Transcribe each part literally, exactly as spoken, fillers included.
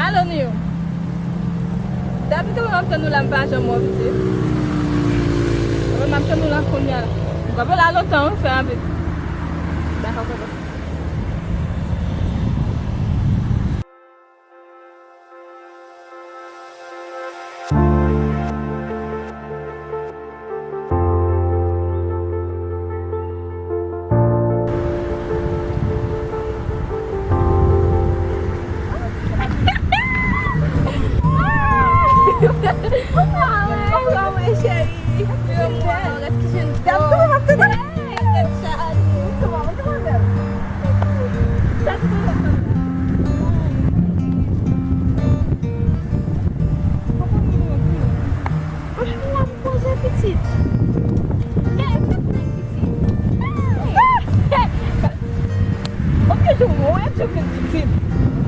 Alo, Niyo. David, ou ap tann ou la, m pa janm wè w, pitit. Mwen, m ap tann ou la kounye a. M konnen la lontan, wi, fè anpil. Dakò, papa. Anpil la pou koze pitit. Lè, lè, lè, pitit. Anpil jou mwen, jou vin pitit.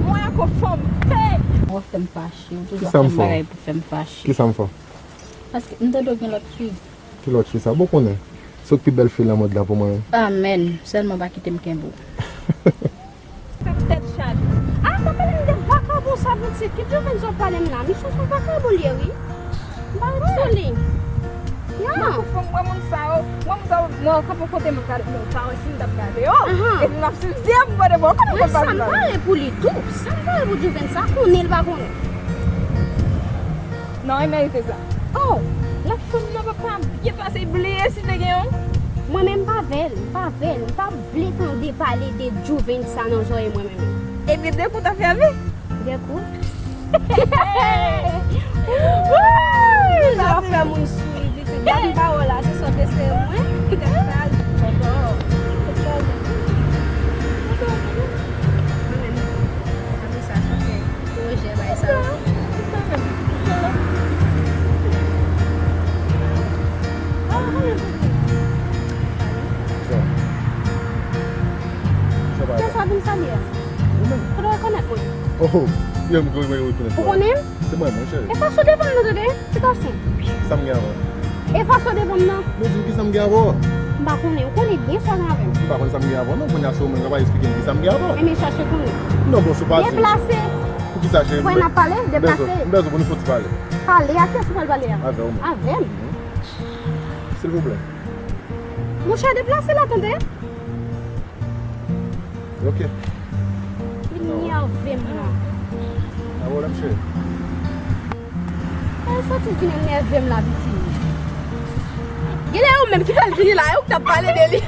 Mwen ak yon fanm. Hey! Ou fè m fache, ou toujou ap fè m bagay pou fè m fache. Kisa m fè? Paske m tande w gen lòt fi. Ki lòt fi sa? Bon, konnen. Se w k pi bèl fi nan mond lan pou mwen. Amèn. Sèlman pa kite m kenbe w. Fè m tèt chaje. A, pa pale m de vakabon sa, pitit. Ki Jovenza w ap pale m la? Misye se yon vakabon li ye, wi. M pa ret sou li. Ya. Mwen konprann, mwen moun sa yo, mwen moun sa yo, mwen kanpe kote mwen gade, mwen pa wè si m t ap gade yo. Epi m ap swiv zye m, mwen de bon, kote mwen pale. Sa m pale pou li tou. Sa m pale pou Jovenza, konnen l pa konnen. Non, e merite sa. Oh, lòt fanm nan pa, pa byen pase, bliye si te gen yon. Mwen menm pa vle l, m pa vle l, m pa vle tande pale de Jovenza nan zòrèy mwen menm. Ebyen, de kou ta fèmen. De kou. Wouy! Sa fè moun souri, pitit. Gad m pa wè la, se sa w te sere mwen. Tèt chaje. Tèt chaje. Mwen menm, apre sa, sa fè. Pwojè bay sa yo. Kiyès w ap vin salye a? Ou menm? Ou dwe rekonèt mwen. Oh, yo, m dwe rekonèt ou. Ou konnen m? Se mwen, mon cheri. E fason devan m nan, tande. Ti gason. Sa m gen avè w? E fason devan m nan. Men di m kisa m gen avè w? M pa konnen, ou konnen byen sa w gen avè m. M pa konn sa m gen avè w non, kounye a se ou menm k ap esplike m kisa m gen avè w. Ebyen chache konnen. Non, bon, sou pati. Deplase. Pou kisa, cheri? Kwè n ap pale, deplase. M bezwen, m bezwen pou nou soti pale. Pale, a kiyès ou pral pale a? Avè w menm. Avè m? Mhm. Silvouplè. Monchè, deplase la, tande. Ok. Vin nève m la. Pa pwoblèm, cheri. Ay, soti vin nève m la, pitit. Genlè ou menm ki fè l vini la, e ou k t ap pale de li.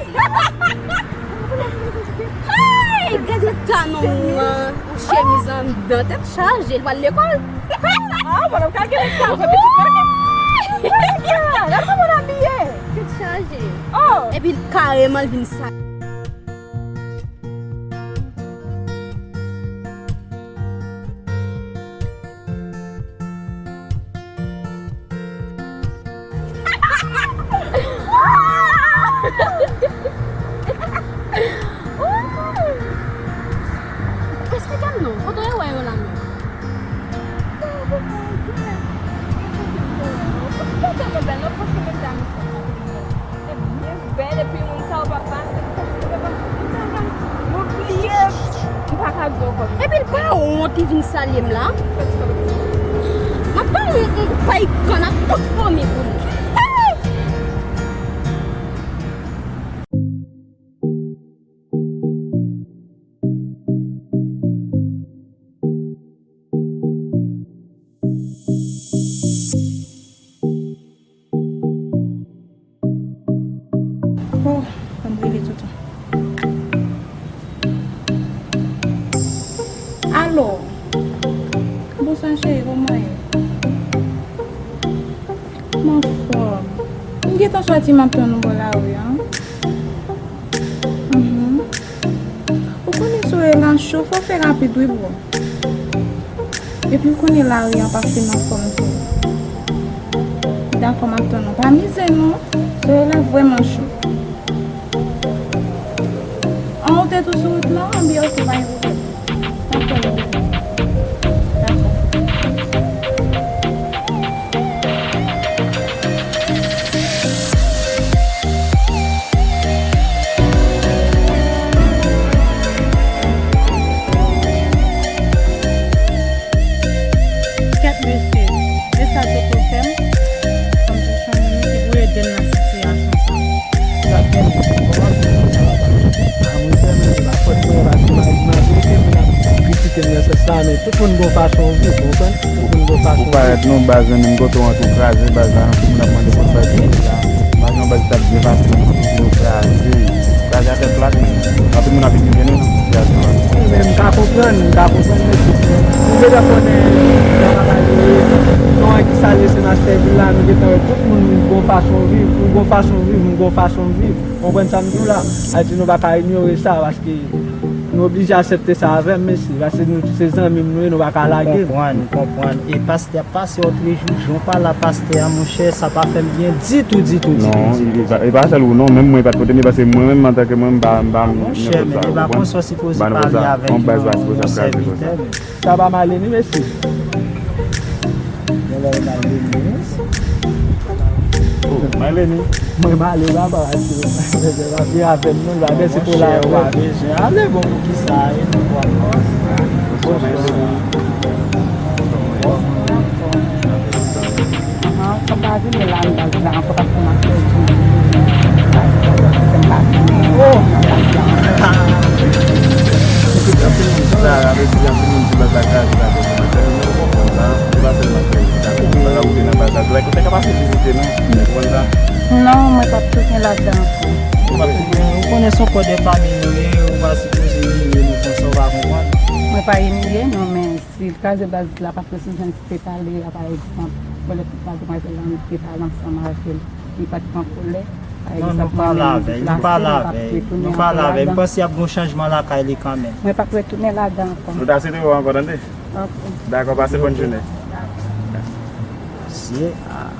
Hey, gade ta non an, yon chemiz anndan, tèt chaje, l pral lekòl. Ah, mwen ka gen sa vre, pitit mwen. Gade kòman l abiye. Tèt chaje. Oh. Epi kareman l vin sa. Esplike m non, kote w wè yo la menm? Yo tèlman bèl, non, paske menm jan nou fè sa, yo bèl, epi moun sa yo pa pase, m pa, m pa, m pa ka, m bliye, m pa ka di ankò. Epi l pa wont, li vin salye m la. M ap ba yon, yon pay kann ak tout fanmi pou li. Oh, ann rele Toutou. Alo. Bonswa cheri, kòman w ye? M anfòm. M gentan sòti, m ap tann ou bò lari a. Mhm. Ou konnen solèy la cho, fò w fè rapid wi bro. Epi ou konnen lari a pa fin anfòm tou. Dakò, m ap tann ou. Pa mize non. Solèy la vrèman cho. An, ou te tou sou wout lan? Anben, ok, pa gen pwoblèm. M ap tann ou. Dakò. Sa, men tout moun gon fason viv, ou konprann? Tout moun gon fason viv. Ou parèt non, baz, menm kote w antre, w kraze baz la, tout moun ap mande kot baz la. Baz yon baz ki t ap byen pase, nou toujou kraze. Kraze atè plat, men. Anpil moun ap itilye nou nan sitiyasyon an. Wi, men m ka konprann, m ka konprann, mesye. Nou deja konnen jan bagay yo ye. Non, ki sa l ye, se mastè vil la, nou gentan wè tout moun gon fason viv, ou gon fason viv, m gon fason viv. Ou konprann sa m di w la? Sa di nou pa ka inyore sa, paske nou oblije aksepte sa avè m, mesye, paske nou se zanmi m nou ye, nou pa ka lage m. Konprann, konprann. E pastè ap pase òtrejou, jan w pale a pastè a, monchè, sa pa fè m byen ditou, ditou, ditou, ditou. Non, e pa, e pa sèl ou non, menm mwen, e pa t pote m, paske mwen menm, antanke mwen, m pa, m pa, m, monchè, men deba konsa w sipoze pale avèk yon, yon sèvitè, men. Sa pa Maleni, mesye? Genlè e Maleni, mesye. Oh, Maleni. Mwen, m ale laba, mesye. Mesye, pa vin avè m, non, laba, se pou la. Monchè, w pa bezwen ale, bon, poukisa, e nou pran. Bonjou. An, fò m pa vini la, m pa vini la ankò paske m ap pèdi. M pa vini la paske m pa vini. Oh! M ap pase ankò. Anpil moun di sa, anpil moun di baz la kraze, kraze, kraze, men nou konprann sa, se pa sèlman kraze, kraze, baz la woule nan baz la, like, ou te ka pase vizite nou, ou konprann sa? Non, mwen p ap tounen ladan ankò. Ou p ap tounen, ou konnen se yon kò de fanmi nou ye, ou pa sipoze imilye nou konsa, ou pa konprann? Mwen pa imilye nou, men si l kraze baz la, paske si jan l te pale a, pa egzanp, bon, lè tout madmwazèl la, nou te pale ansanm avè l, li pa t pran kòlè, pa egzanp, mwen menm, la sèl, mwen p ap retounen ankò ladan. M panse y ap gen yon chanjman lakay li kanmenm. Mwen p ap retounen ladan ankò. Nou ta swete wè w ankò, tande? Ok. Dakò, pase bòn jounen. Mesye, ah.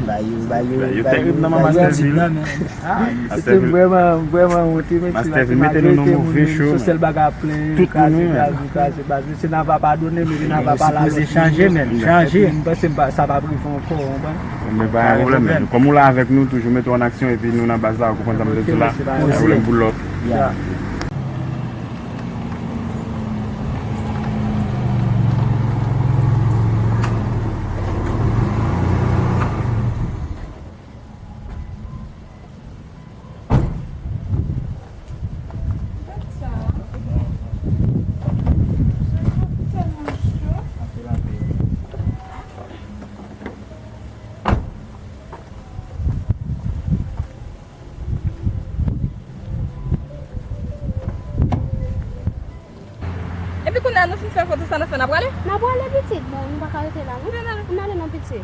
Ba yo, ba yo, ba yo, ba yo di nan men. Ah, se te vrèman, vrèman wont, wi, mesye, paske malgre te moun, se sèl bagay ap plenyen, kraze, kraze, kraze, kraze. Se n a va padone, men n a va pale a lòt moun. Chanje, men, chanje. M panse m pa, sa p ap rive ankò, ou konprann? Men pa gen pwoblèm, men kòm ou la avèk nou, toujou mete w an aksyon, epi nou nan baz la, ou konprann sa m vle di la? Pa gen pwoblèm pou lòt. Ya. Epi kounye a nou fin fè foto sa nou fè, n a prale? N a prale pitit, bon, nou pa ka rete la non. N ale non pitit.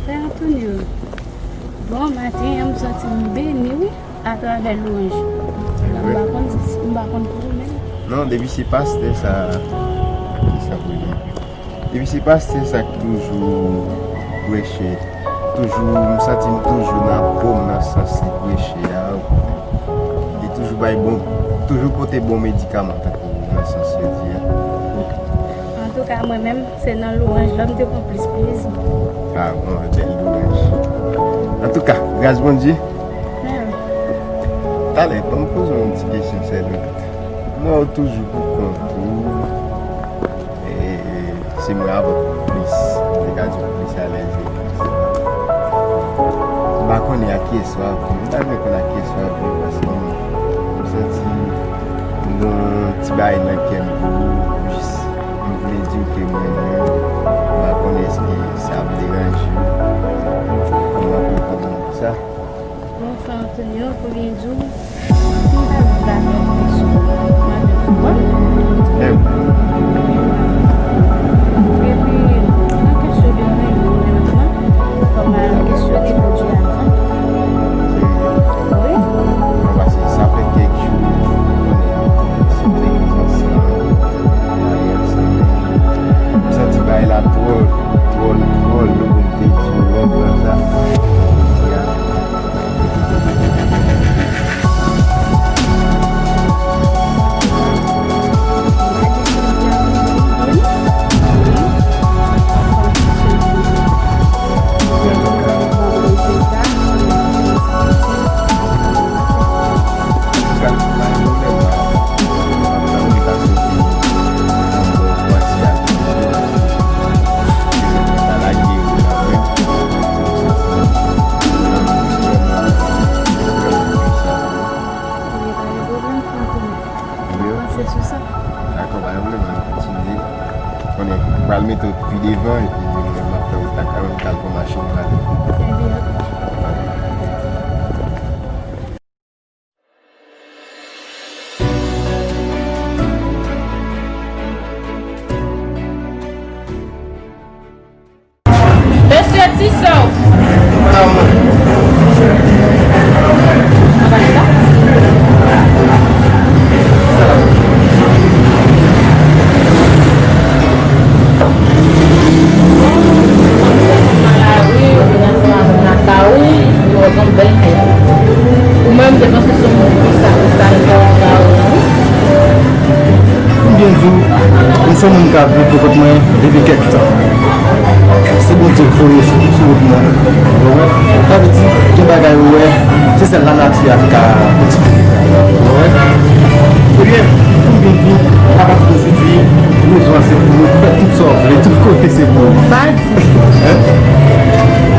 Frè Antonio, bon maten an, m santi m beni, wi, atravè lwanj. M pa konn si, m pa konn pou ou menm. Non, depi se pastè sa, ki sa pou di? Depi se pastè sa k toujou preche, toujou, m santi m toujou nan po m nan sans li preche a, ou konprann? Li toujou bay bon, toujou pote bon medikaman, tankou nan sans yo di a. Antouka, mwen menm, se nan lwanj la m te pran plis plezi. Ah, bon, bèl lwanj. Antouka, gras Bondye. Men. Talè, ban m poze w yon ti kesyon sèlman. M wè w toujou pou kont ou. E, se mwen avè w plis, m te ka di w plis alèz epi. M pa konnen a kiyès w ap vin, m ta renmen konn a kiyès w ap vin, paske m, m santi m gon ti bagay nan kè m pou ou, jis m vle di w ke m renmen w, m pa konnen èske sa ap deranje w, kòman pou w konprann sa. Bon, frè Antonio, pou byen di w, m pa nan bagay kèsyon, m avèk ou, konprann? Epi, nan kesyon de renmen, renmen nan, kòm nan kesyon de Bondye avan. Wi. Paske sa fè kèk jou, nou konnen, nou sot legliz ansanm, nou ale ansanm, men m santi bagay la twò, twò, twò lou pou m te di w, ou konprann sa? Jodi a, Pral mete w pi devan epi mwen menm m ap fè wout la kanmenm, m pral pran machin m ale. Mesye Ti Sou. Ou menm, te panse se yon moun konsa, konsa, li pa yon ba ou, non. M byen di w, m se yon moun k ap viv pou kont mwen depi kèk tan. Se Bondye k voye sou, sou wout mwen. Ou wè? Sa vle di, gen bagay ou wè, se sèl lanati a ki ka eksplike sa. Ou wè? Ebyen, pou m byen di w, apati de jodi, rezon an se pou nou fè tout sa w vle, tout kote se pou ou. Hein?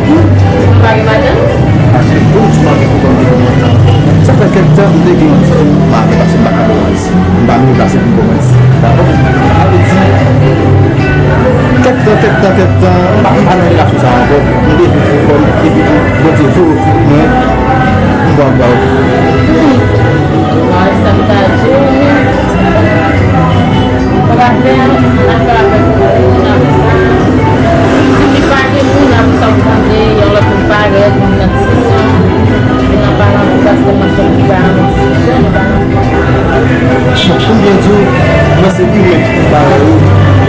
Ou pa gen madanm? Paske bon, ti madanm pou kòm depi lontan. Sa fè kèk tan m te gen yon ti fi m ap pase, m pa ka ba w manti. M pa menm plase pou m kòmanse. Dakò? Sa vle di, kèk tan, kèk tan, kèk tan, m pa, m pa nan relasyon sa a ankò. M te viv pou kò m, epi tou, Bondye voye w sou mwen, m pral ba w. Mwen, sa m ta di w, men, m pa fè afè avèk moun nan konsa. Si li pa gen moun nan konsa, ou tande, yon lòt moun parèt, moun nan disisyon, moun nan pa nan paske mwen se moun ki pa nan disisyon, nou pa nan Bon, pou m byen di w, mwen se imen, parèy ou.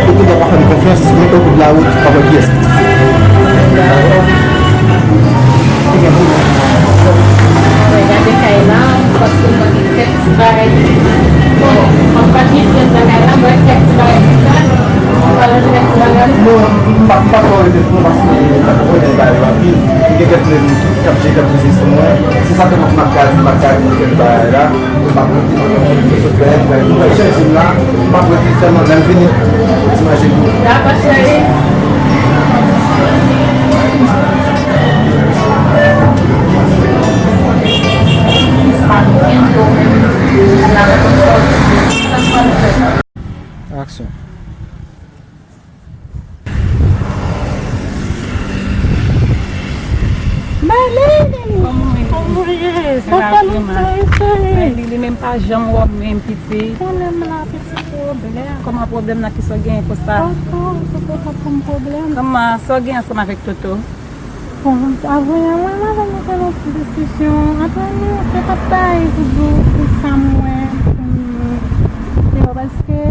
Ou gendwa pa fè m konfyans, men o bout la wout, w ap wè kiyès ki ti sou. Mwen gade kay la, paske mwen gen kèk ti bagay. Bon, mwen pa gen frèt nan kay la, mwen kèk ti bagay ki sal. Mwen pa ranje kèk ti bagay. Non, m pa, m pa twò rete non, paske m pa twò rete bagay yo anpil. M gen kèk nèg ki ap jere kèk biznis pou mwen. Se sa ke mwen, m ap gade, m ap gade kèk bagay la. Mwen pa konte, mwen pa konte, mwen sot fè, mwen chèche m la, m pa konte sèlman lè m vini, ti manje tou. Dakò, cheri. Aksyon. Maylene! Kòman w ye? Kòman w ye? Sa fè lontan wi, cheri. Maylene, li menm pa janm wè w menm, pitit. Konnen m la, pitit, pwoblèm. Kòman pwoblèm nan, kisa w genyen konsa? Toto, se Toto pou m pwoblèm. Kòman, sa w gen ansanm avèk Toto? Bon, avwe a mwen, mwen avè l nou fè yon ti diskisyon. Antre nou, se pa t bay pou di w pou sa m wè, pou m, se pa paske,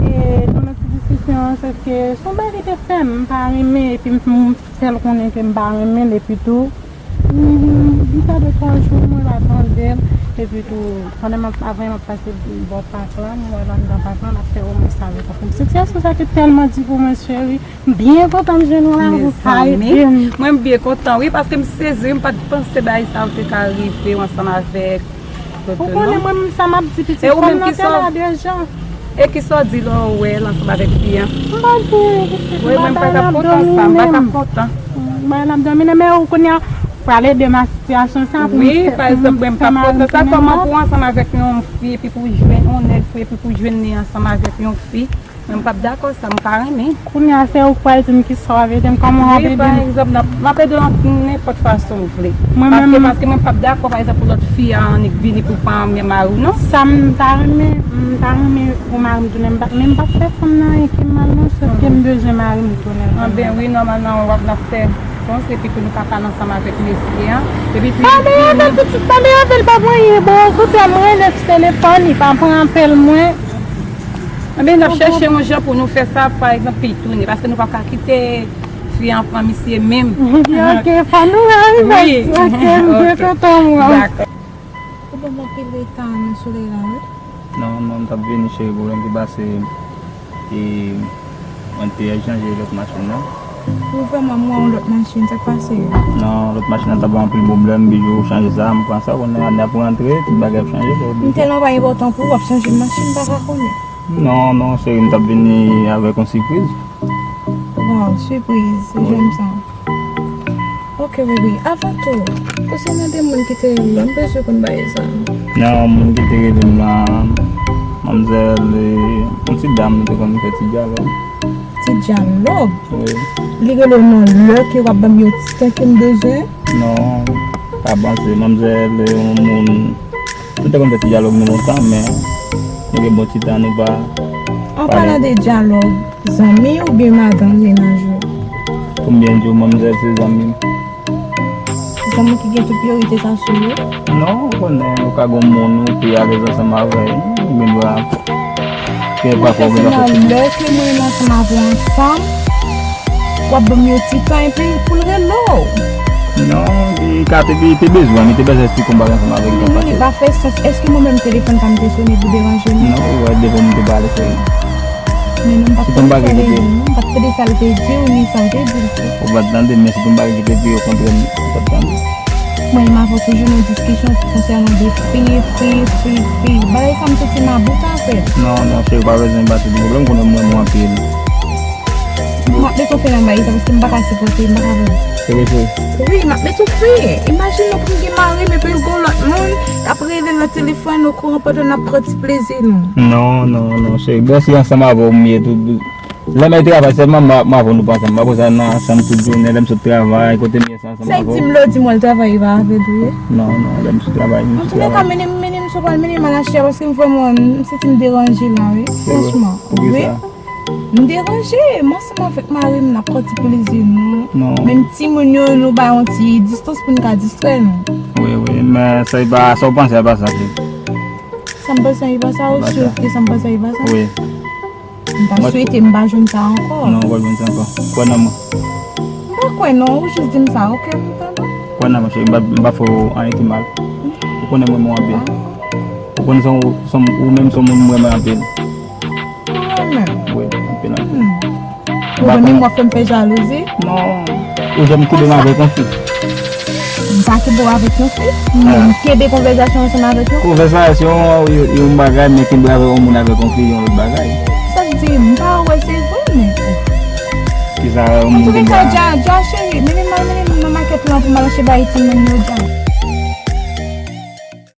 e, nou nan ti diskisyon an, se ke se yon bagay li te fè m, m pa renmen, epi m, m fè l konnen ke m pa renmen l, epi tou, m, m, m fè de twa jou, mwen pa tande l, epi tou, pandan m ap, avwe a m ap pase bò pak la, m wè l anndan pak la, l ap fè womans avèk ou. Sitiyasyon sa ki tèlman di pou mwen, cheri. M byen kontan m jwenn ou la, ou ka ede m. Mezanmi, mwen m byen kontan wi, paske m sezi wi, m pa t panse bagay sa yo te ka rive w ansanm avèk Toto non. Ou konnen mwen menm sa m ap di pitit, fanm nan te la deja. E kisa w di lè w wè l ansanm avèk fi a? M pa di pitit, m pa bay l ap domine m. Mwen m pa t ap kontan sa, m pa t ap kontan. M bay l ap domine, men ou kounye a pral ede m a sitiyasyon sa pou m fè, pou m fè mari m tounen lòt. Wi, pa egzanp, mwen m p ap kontan sa, kòman pou w ansanm avèk yon fi, epi pou w jwenn yon nèg, epi pou w jwenn li ansanm avèk yon fi? Mwen m p ap dakò sa, m pa renmen. Kounye a se ou k pral di m kisa w ap ede m, kòman w ap ede m. Wi, pa egzanp, m ap, m ap ede w nan nenpòt fason w vle. Mwen menm. Paske, paske mwen p ap dakò, pa egzanp, pou lòt fi a annik vini pou pran mari w non. Sa m ta renmen, m ta renmen pou mari m tounen, m pa, men m p ap fè fanm nan anyen ki mal non, sòf ke m bezwen mari m tounen. Anben wi, nòmalman w ap nan fè kòz, epi pou nou ka pale ansanm avèk mesye a. Epi pou li vini. Pale avè l pitit, pale avè l, pa gen anyen, bon, koute m rele sou telefòn, li pa pran apèl mwen. Anben, n ap chèche yon jan pou nou fè sa, pa egzanp, pou l tounen, paske nou p ap ka kite fi an pran misye menm. Ebyen, ok, fò nou rive. Wi. Ok, m byen kontan wè w. Dakò. Ou ban m anpil reta nan solèy la, wi. Non, non, m t ap vini, cheri, pwoblèm ki pase, e, mwen te chanje lòt machin nan. Ou vrèman m wè yon lòt machin, sa k pase? Non, lòt machin nan t ap ban anpil pwoblèm, bijou, chanje sa, m pran sa, kounye a n ap rantre, tout bagay ap chanje, cheri. M tèlman pa enpòtan pou ou, w ap chanje m machin, m pa ka konnen. Non, non, cheri, m t ap vini avèk yon sipriz. Waw, sipriz, se janm sa. Ok, bebe, avan tou, ou se nan de moun ki te rele m, m bezwen konn bagay sa. Non, moun ki te rele m nan, manmzèl, e, yon ti dam, nou te konn fè ti dyalòg. Ti dyalòg. Wi. Li rele w nan lè ke w ap ban m yon ti tan ke m bezwen. Non, pa panse. Manmzèl, e yon moun, nou te konn fè ti dyalòg nou lontan, men nou gen bon ti tan nou pa. An palan de dyalòg, zanmi oubyen madanm mennaj ou? Pou m byen di w, manmzèl se zanmi m. Zanmi ki gen tout priyorite sa sou yo? Non, ou konnen, ou ka gen moun ou pi alèz ansanm avè l, ou gen dwa gen pafwa ou gen dwa fè ti. Lè ke mwen menm ansanm avè w ansanm, w ap ban m yon ti tan epi pou l rele w. Non, li ka te, li te bezwen, li te bezwen esplike yon bagay ansanm avèk li nan pase. Non, li pa fè sans. Èske mwen menm telefòn pa m te sone pou deranje nou? Non, ou wè devan m te pale, cheri. Men non, m pa t tande sa l te di w, ni sa w te di l tou. Ou pa t tande, men se te yon bagay ki te pi okontrè, ou pa t tande. Mwen menm avè w toujou nan diskisyon konsènan de fi, fi, fi, fi. Bagay sa m santi m about avè l. Non, non, cheri, pa bezwen ba tout pwoblèm, konnen mwen, mwen anpil. M ap met yon fen nan bagay sa, paske m pa ka sipòte, m pa ka vle. Se vre, cheri? Wi, m ap met yon fen. Imajine w pou m gen mari m, epi yon lòt moun k ap rele nan telefòn, okouran pandan n ap pran ti plezi nou. Non, non, non, cheri. Bon, se ansanm avè w m ye tou. Lè m al travay sèlman, m a, m avè w nou pa ansanm. M ap rete nan chanm tout jounen, lè m sot travay, kote m ye se ansanm avè w. Sa di m lè w di m w al travay, e pa avè l ou ye? Non, non, lè m sot travay, m sot travay. Antouka, mennen m, mennen m, si w pral mennen m al achte a, paske m vrèman, m santi m deranje la, wi. Franchman. Poukisa? Wi. M deranje, m ansanm avèk mari m, n ap pran ti plezi nou. Non. Menm timoun yo, nou ba yon ti distans pou n ka distrè nou. Wi, wi, men sa e pa, sa w panse a pa sa, cheri. Sa m panse a e pa sa, ou si ke sa m panse a e pa sa? Wi. M ta swete m pa jwenn sa ankò. Non, ou pa jwenn sa ankò. Kwè nan mwen. M pa kwè non, ou jis di m sa, oke, m tande. Kwè nan mwen, cheri, m pa, m pa fè w anyen ki mal. Ou konnen mwen renmen w anpil. Ou konnen se yon, se yon, ou menm se yon moun mwen renmen anpil. Ou renmen m? Wi, anpil, anpil. Hmm. Ou renmen m, w ap fè m fè jalouzi? Non. Ou janm kenbe m avèk yon fi? M pa kenbe w avèk yon fi. M kenbe konvèsasyon ansanm avèk yon fi. Konvèsasyon, yon, yon bagay, men kenbe avèk yon moun avèk yon fi, yon lòt bagay. Sa k di, m pa wè se vre, men. Kisa yon moun kenbe a? Antouka, Dja, Dja cheri, mennen m al, mennen m nan makèt lan pou m al achte bay timoun yo, Dja.